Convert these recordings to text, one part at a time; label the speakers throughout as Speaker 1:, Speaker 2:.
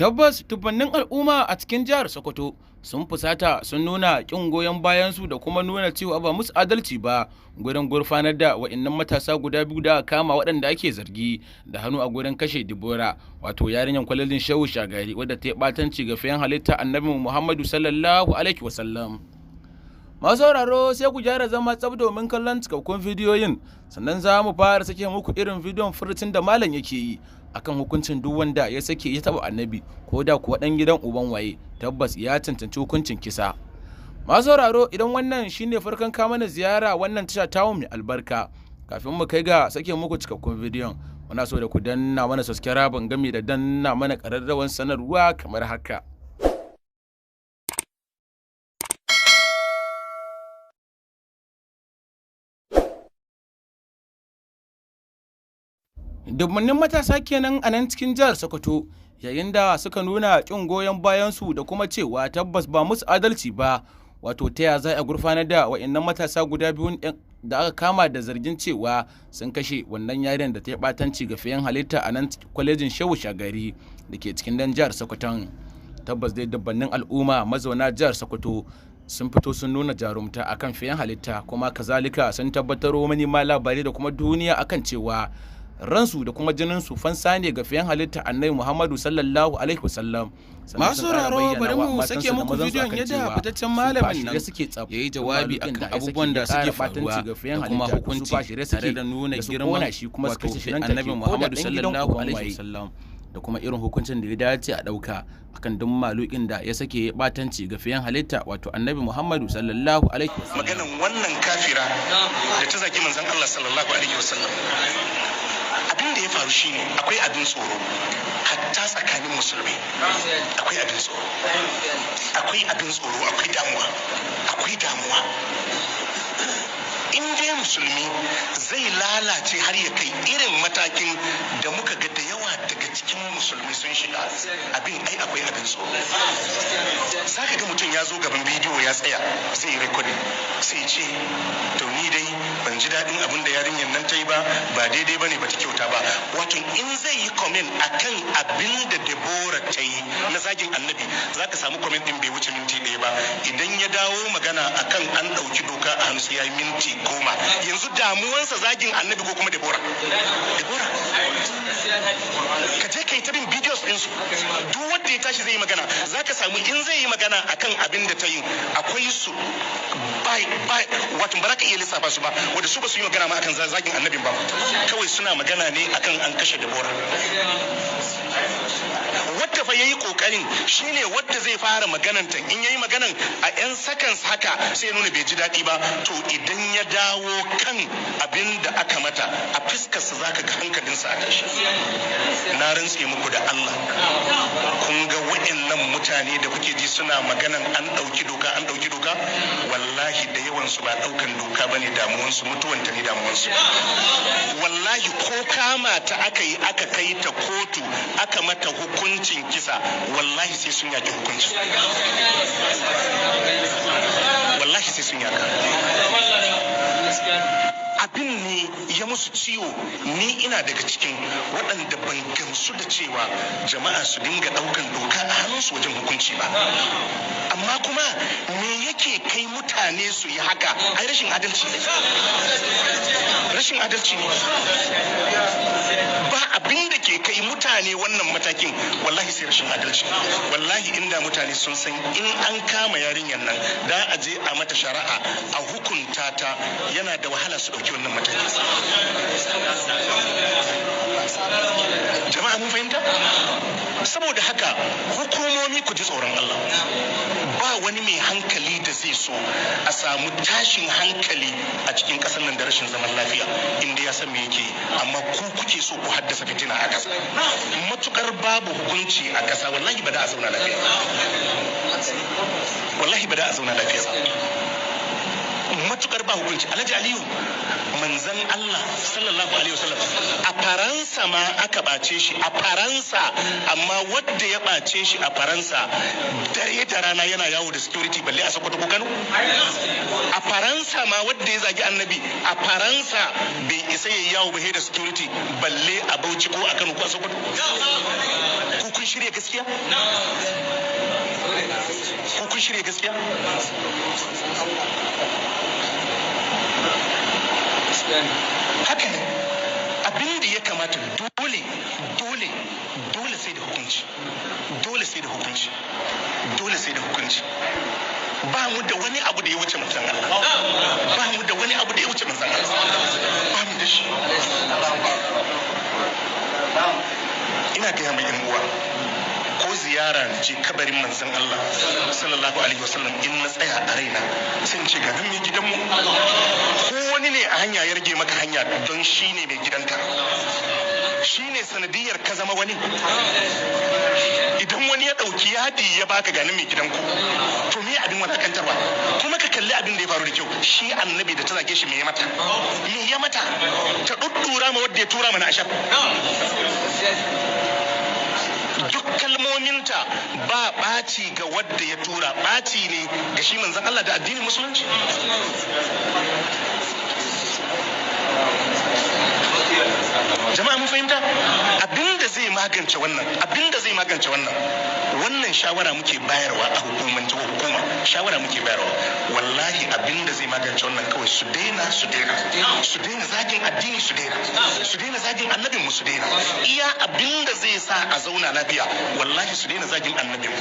Speaker 1: Tabbas tubannin al'umma a cikin jihar Sokoto sun fusata, sun nuna kin goyon bayansu da kuma nuna cewa ba musu adalci ba gurin gurfanar da wa'annan matasa guda biyu da kama, waɗanda ake zargi da hannu a gurin kashe Dibora, wato yarinyar kwalejin Shehu Shagari wadda ta yi ɓatanci ga fiyan halitta Annabi Muhammadu sallallahu alaihi wasallam. Masu sauraro, sai ku gyara zama tsab domin kallon cikakkun bidiyoyin, sannan za mu fara sake muku irin bidiyon furucin da malam yake yi akan hukuncin duk wanda ya sake ya taba annabi, ko da kuwa dan gidan uban waye, tabbas ya cancanci hukuncin kisa. Masu sauraro, idan wannan shine farkon ka mana ziyara wannan tasha tamu mai albarka, kafin mu kai ga sake muku cikakkun bidiyon, muna so da ku danna mana subscribe gami da danna mana ƙararrawar sanarwa kamar haka. Dubbannin matasa kenan a nan cikin jihar Sokoto yayin da suka nuna ƙin goyon bayansu da kuma cewa tabbas ba musu adalci ba, wato ta ya za a gurfanar da wa'annan matasa guda biyun da aka kama da zargin cewa sun kashe wannan yaren da ta yi ɓatanci ga fiyan halitta a nan kwalejin Shehu Shagari da ke cikin dan jihar Sokoton. Tabbas dai dubbannin al'umma mazauna jihar Sokoto sun fito sun nuna jarumta akan fiyan halitta, kuma kazalika sun tabbatar wa manema labarai da kuma duniya akan cewa ransu da kuma jininsu fansa ne ga fiyan halitta Annabi Muhammadu sallallahu alaihi wasallam. Masu sauraro, bari mu sake muku bidiyon yadda fitaccen malamin nan ya yi jawabi akan abubuwan da suke faruwa da kuma hukunci, tare da nuna girman shi kuma wato Annabi Muhammadu sallallahu alaihi wasallam, da kuma irin hukuncin da ya dace a ɗauka akan duk malukin da ya sake batanci ga fiyan halitta, wato Annabi Muhammadu sallallahu alaihi wasallam.
Speaker 2: Maganan wannan kafira da ta zagi manzon Allah sallallahu alaihi wasallam, abin da ya faru shine akwai abin tsoro hatta tsakanin musulmai. Akwai abin tsoro, akwai abin tsoro, akwai damuwa, akwai damuwa. In dai musulmi zai lalace har ya kai irin matakin da muka ga da yawa daga cikin musulmi sun shiga, abin ai akwai abin tsoro. Za ka ga mutum ya zo gaban bidiyo ya tsaya zai yi recording, sai ce, "To, ni dai ban ji daɗin abin da yarinyar nan ta yi ba, ba daidai ba ne, ba ta kyauta ba." Wato in zai yi comment akan abin da Deborah ta yi na zagin annabi, za ka samu comment din bai wuce minti 1 ba. Idan ya dawo magana akan an ɗauki doka a hannu, sai ya yi minti 10. Yanzu damuwansa zagin annabi ko kuma Deborah? Deborah. Ka je ka yi ta bin videos ɗinsu, duk wanda ya tashi zai yi magana, za ka samu in zai yi magana akan abin da ta yi, akwai su bai bai, wato ba za ka iya lissafa su ba, wanda su ba su yi magana ma akan zagin annabin ba, kawai suna magana ne akan an kashe Deborah. Wadda fa yayi kokarin shine wadda zai fara maganan ta, in yayi maganan a yan seconds haka sai ya nuna bai ji daɗi ba. To, idan ya dawo kan abin da aka mata, a fuskarsa zaka ga hankalinsa a tashi. Na rantse muku da Allah, kun ga wa'annan mutane da kuke ji suna maganan an ɗauki doka, an ɗauki doka, wallahi da yawansu ba ɗaukan doka bane damuwansu, mutuwanta ne damuwansu. Wallahi ko kama ta aka yi aka kai ta kotu aka mata hukuncin kisa, wallahi sai sun yaki hukuncin, wallahi sai sun yaka. Abin ne ya musu ciwo. Ni ina daga cikin waɗanda ban gamsu da cewa jama'a su dinga ɗaukan doka a hannunsu wajen hukunci ba, amma kuma me yake kai mutane su yi haka? Ai rashin adalci ne, rashin adalci ne. Ba abin da ke kai mutane wannan matakin, wallahi sai rashin adalci. Wallahi inda mutane sun san in an kama yarinyar nan da a je a mata shari'a a hukunta ta, yana da wahala su ɗauki wannan mataki. Jama'a, mun fahimta? Saboda haka hukumomi, ku ji tsoron Allah. Ba wani mai hankali da zai so a samu tashin hankali a cikin ƙasar nan da rashin zaman lafiya inda ya san me yake, amma ku kuke so ku haddasa fitina a ƙasa. Matukar babu hukunci a ƙasa, wallahi ba da a zauna lafiya, wallahi ba da a zauna lafiya matukar ba hukunci. Alhaji Aliyu, manzan Allah sallallahu alaihi wasallam a Faransa ma aka ɓace shi, a Faransa. Amma wadda ya ɓace shi a Faransa dare da rana yana yawo da security, balle a Sokoto ko Kano? A Faransa ma wadda ya zagi annabi a Faransa bai isa ya yawo ba da security, balle a Bauchi ko a Kano ko a Sokoto. Ku Kun shirya gaskiya? Ku kun shirya gaskiya? Haka ne. Abin da ya kamata dole dole dole sai da hukunci, dole sai da hukunci, dole sai da hukunci. Ba mu da wani abu da ya wuce manzon Allah, ba mu da wani abu da ya wuce manzon Allah, ba mu da shi. Ina gaya mai yan uwa, ko ziyara na je kabarin manzon Allah sallallahu alaihi wasallam, in na tsaya a raina sai in ce ga nan mai gidanmu. Ko wani ne a hanya ya rage maka hanya don shi ne mai gidanka, shi ne sanadiyar ka zama wani. Idan wani ya ɗauki yadi ya baka, ganin mai gidanku, to me abin wadakantarwa? Kuma ka kalli abin da ya faru da kyau. Shi annabi da ta zage shi, me ya mata? Me ya mata? Ta ɗuɗɗura ma wadda ya tura mana ashar. Duk kalmominta ba ɓaci ga wadda ya tura, ɓaci ne ga shi manzon Allah da addinin musulunci. Jama'a mun fahimta? Abinda zai magance wannan, abinda zai magance wannan, wannan shawara muke bayarwa a hukumance wa hukuma, shawara muke bayarwa. Wallahi abinda zai magance wannan kawai su daina, su daina, su daina zagin addini, su daina, su daina zagin annabin mu, su daina. Iya abinda zai sa a zauna lafiya, wallahi su daina zagin annabin mu.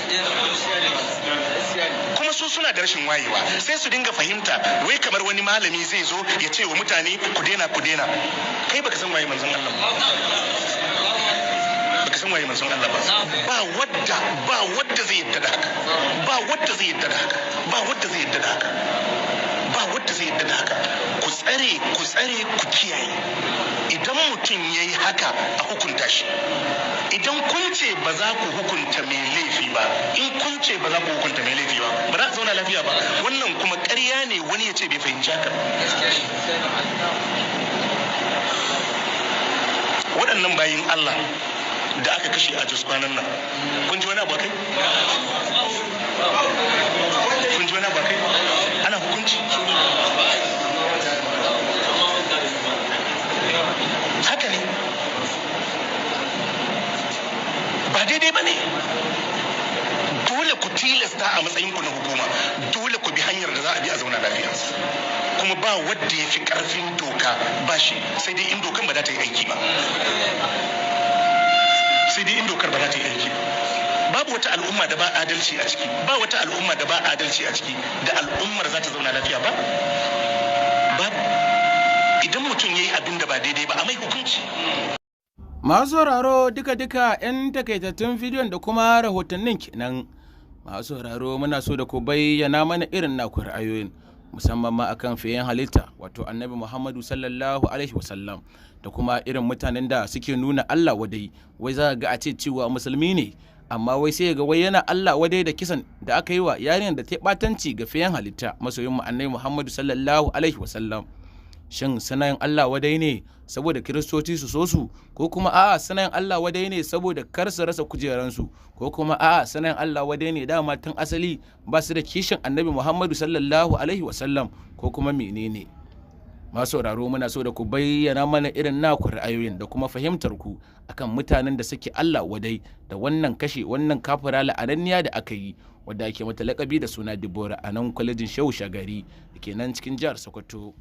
Speaker 2: Kuma su suna da rashin wayewa, sai su dinga fahimta wai kamar wani malami zai zo ya ce wa mutane ku daina, ku daina. Kai baka san waye manzon Allah ba, baka san waye manzon Allah ba. Ba wadda zai yadda da haka, ba wadda zai yadda da haka, ba wadda zai yadda da haka, ba wadda zai yadda da haka. Ku tsare, ku tsare, ku kiyaye. Idan mutum ya yi haka a hukunta shi. Idan kun ce ba za ku hukunta mai laifi ba, in kun ce ba za ku hukunta mai laifi ba, ba za a zauna lafiya ba. Wannan kuma ƙarya ne wani ya ce bai fahimci haka. Waɗannan bayin Allah da aka kashe a Jos kwanan nan, kun ji wani abu kai? Kun ji wani abu kai? Ana hukunci? Haka ne, ba daidai ba ne. Dole ku tilasta a matsayinku na hukuma, dole ku bi hanyar da za a bi a zauna lafiya. Kuma ba wadda ya fi karfin doka ba shi, sai dai in dokan ba za ta yi aiki ba, sai dai in dokar ba za ta yi aiki ba. Babu wata al'umma da ba adalci a ciki, ba wata al'umma da ba adalci a ciki da al'ummar za ta zauna lafiya ba. Babu. Idan mutum ya yi abin da ba daidai ba, a mai hukunci.
Speaker 1: Masu sauraro, duka-duka 'yan takaitattun bidiyon da kuma rahotannin kenan. Masu sauraro, muna so da ku bayyana mana irin naku ra'ayoyin, musamman ma akan fiyen halitta, wato Annabi Muhammadu sallallahu alaihi wasallam, da kuma irin mutanen da suke nuna Allah wadai. Wai za ga a ce cewa musulmi ne, amma wai sai ga wai yana Allah wadai da kisan da aka yi wa yarinyar da ta batanci ga fiyen halitta, masoyin mu Annabi Muhammadu sallallahu alaihi wasallam. Shin suna yin Allah wadai ne saboda kiristoci su so su, ko kuma a'a suna yin Allah wadai ne saboda kar su rasa kujeransu, ko kuma a'a suna yin Allah wadai ne dama tun asali ba su da kishin Annabi Muhammadu sallallahu alaihi wasallam, ko kuma menene? Masu sauraro, muna so da ku bayyana mana irin naku ra'ayoyin da kuma fahimtar ku akan mutanen da suke Allah wadai da wannan kashe wannan kafira la'ananniya da aka yi, wadda ake mata lakabi da suna Dibora, a nan kwalejin Shehu Shagari da ke nan cikin jihar Sokoto.